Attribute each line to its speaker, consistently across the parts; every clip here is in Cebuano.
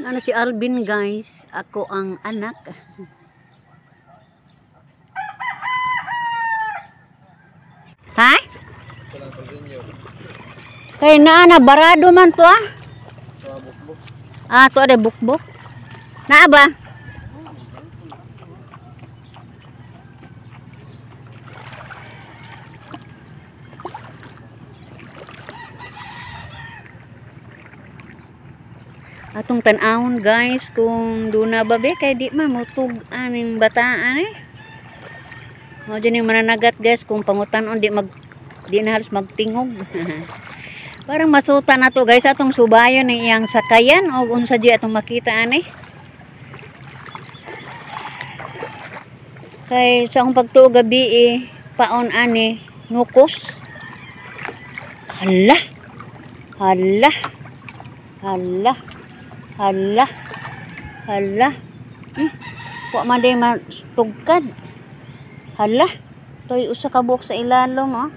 Speaker 1: Ano si Alvin, guys, ako ang anak. Ha? Kay naa na barado man to ah. Ah, to ada bukbuk. Naa ba? Atong tan-awon, guys, kung duna ba be kay di man mutug aning bataan eh. Mo dyan yung mananagat, guys, kung pangutan-on di na halos magtingog. Parang masuta na to, guys, atong subayon ng iyang sakayan o unsa jud atong makita ani. Kay sa akong pagtuo gabi eh, paon ani nukos. Hala. Hala. Hala. Hala. Hala. Wa man day matugkad. Hala. Toy usa ka buok sa ilalom oh.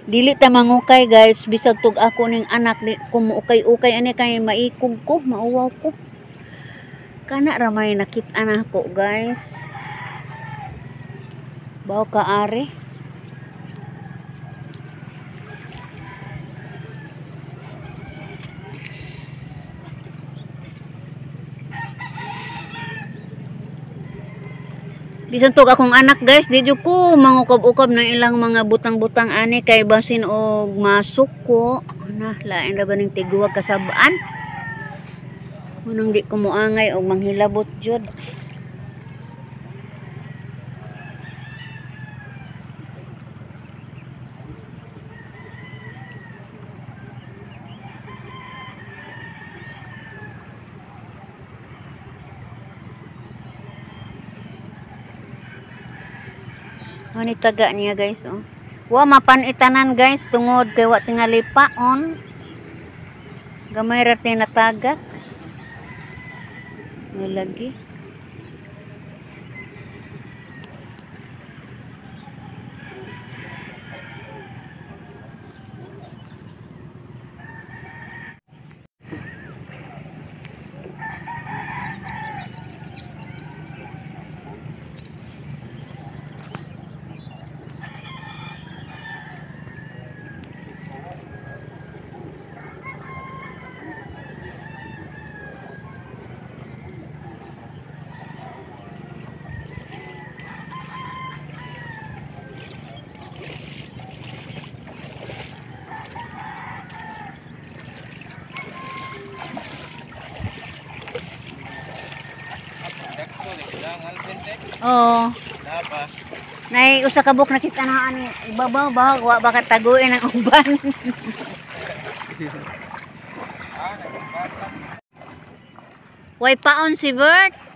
Speaker 1: Dili ta mangukay, guys, bisag tug ako ning anak di ko muukay-ukay ani kay maikog ko, mauwaw ko. Kana ra may nakit-an nako, guys. Baw ka ari. Bisan tug akong anak, guys, di jud ko mangukab-ukab ng ilang mga butang-butang ani kay basin og masuko. Na lain ra ba ning tiguwag kasabaan. Unang di ko moangay og manghilabot jud. Ani taga niya, guys, oh. Wa mapanitanan, guys, tungod kay wa tingali paon. Gamay ra tinatagak. Nilagi. Oo. Nay usa ka buok nakita na ani ibabaw ba wa ba ka taguin ang uban. Way paon si Bert.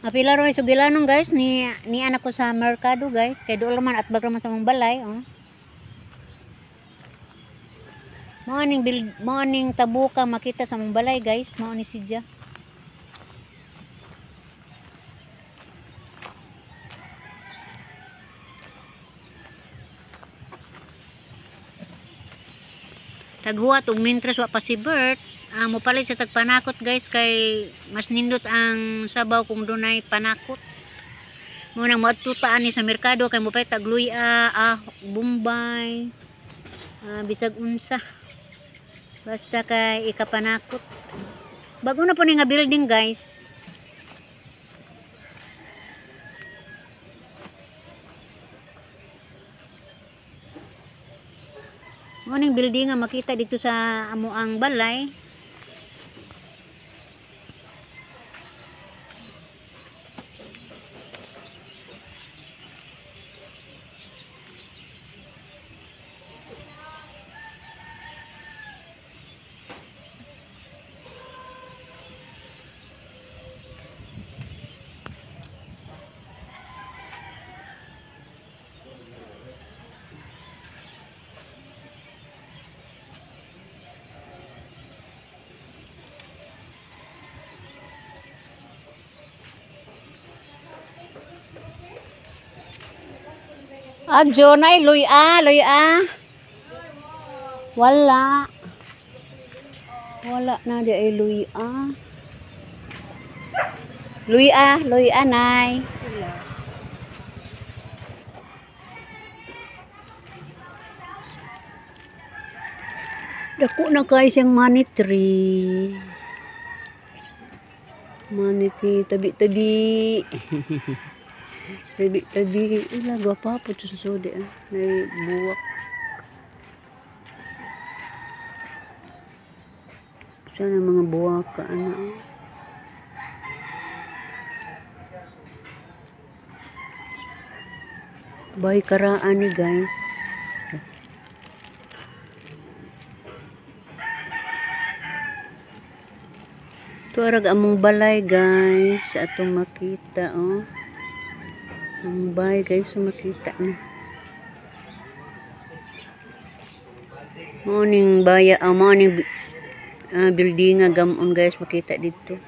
Speaker 1: Apila ro sugilanon, guys, ni anak ko sa merkado, guys, kay dool man at man sa mong balay, oh. Mao ning tabuka makita sa mong balay, guys, mao ni sidya. Taghuwat og mintres wa pa si Bert. Mopalit sa tagpanakot, guys, kay mas nindot ang sabaw kung dunay panakot. Mo nang moadto ta ani sa merkado kay mopalit tag luya, bombay, bisag unsa. Basta kay ikapanakot. Bago na po ni nga building, guys. Mo ning building nga makita dito sa amoang balay. Adyo na luya, luya. Wala. Wala na di ay luya. Luya, luya nay. Dako na kay siyang money tree. Money tree, tabi-tabi. Tabi-tabi. Ila, gwapa po ito sa sodi, ah. May buwak. Sana mga buwak ka, ano. Bay karaan ni, guys. Tuarag among balay, guys. Atong makita, oh. Ang bay, guys, so makita na. Morning baya, morning building nga gamon, guys, makita dito.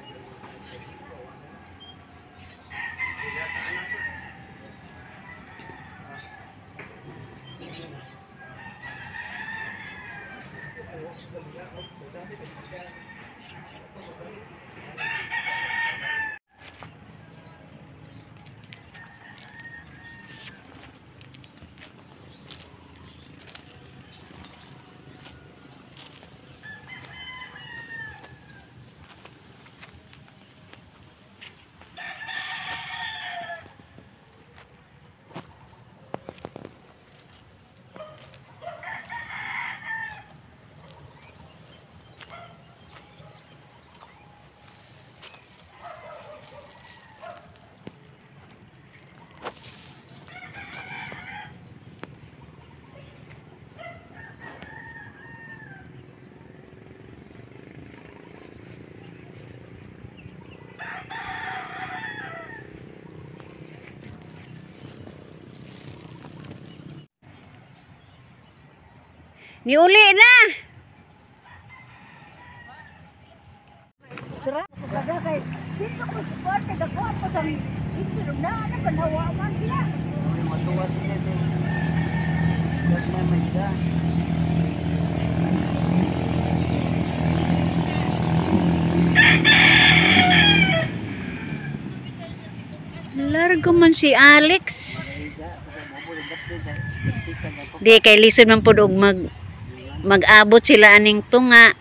Speaker 1: Niuli na. Largo man si Alex. Di kay lisod man pud og mag-abot sila aning tunga.